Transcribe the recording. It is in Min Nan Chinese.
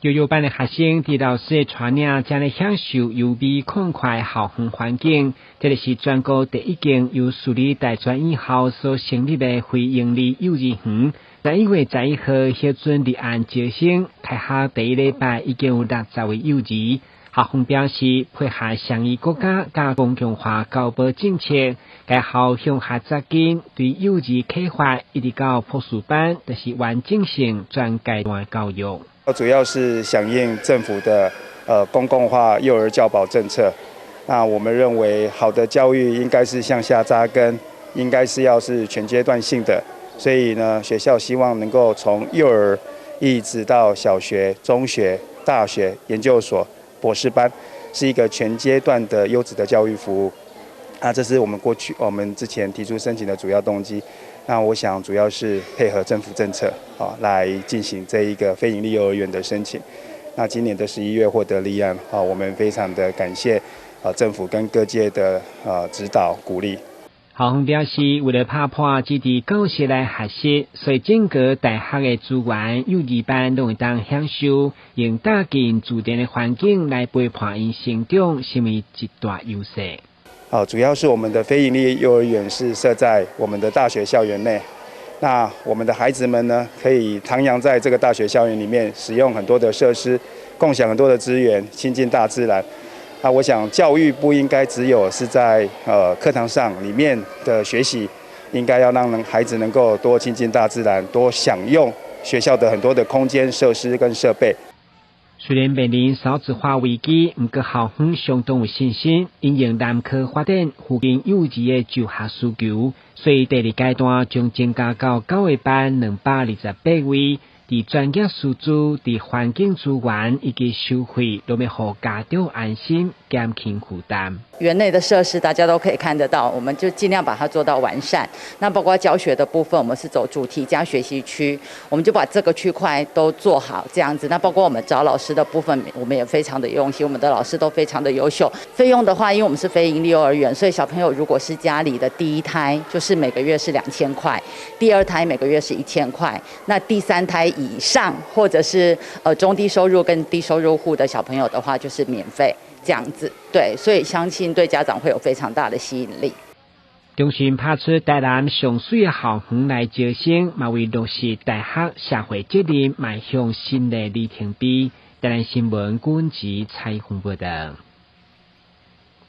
幼幼班的學生佇老師的帶領，正咧享受優美曠闊校園環境。這个是全國第一間由私立大專院校所成立的非營利幼兒園。11月11號核准立案招生，開學第一禮拜已經有60位幼兒。校方表示，配合上一國家佮公共化教保政策，該校向下扎根，對幼兒啟發一直到博士班，就是完整性全階段教育。主要是響應政府的公共化幼兒教保政策。那我們認為好的教育應該是向下扎根，應該是要是全階段性的。所以呢，學校希望能夠從幼兒一直到小學、中學、大學、研究所、博士班，是一個全階段的優質的教育服務。那這是我們過去我們之前提出申請的主要動機。那我想主要是配合政府政策啊，來進行這一個非營利幼兒園的申請。那今年的11月獲得立案啊，我們非常的感謝啊政府跟各界的啊指導鼓勵。校方表示，為了拍破這佇教室來學習，所以整個大學的資源、幼兒班攏會當享受，用搭建自然的環境來陪伴𪜶成長，成為一大優勢。啊，主要是我們的非營利幼兒園是設在我們的大學校園內，那我們的孩子們呢，可以徜徉在這個大學校園裡面，使用很多的設施，共享很多的資源，親近大自然。那我想，教育不應該只有是在課堂上裡面的學習，應該要讓孩子能夠多親近大自然，多享用學校的很多的空間設施跟設備。雖然面臨少子化危機，毋過校方相當有信心，因應南科發展附近幼兒的就學需求，所以第二階段將增加到九個班228位。佇專業師資、佇環境資源以及收費，攏欲予家長安心，減輕負擔。園內的設施大家都可以看得到，我們就盡量把它做到完善。那包括教學的部分，我們是走主題加學習區，我們就把這個區塊都做好這樣子。那包括我們找老師的部分，我們也非常的用心，我們的老師都非常的優秀。費用的話，因為我們是非營利幼兒園，所以小朋友如果是家裡的第一胎，就是每個月是2000塊；第二胎每個月是1000塊；那第三胎以上，或者是中低收入跟低收入戶的小朋友的話，就是免費這樣子。對，所以相信對家長會有非常大的吸引力。中心拍出台南上媠的校園來招生，嘛為落實大學社會責任邁向新的里程碑。台南新聞郭文吉採訪報道。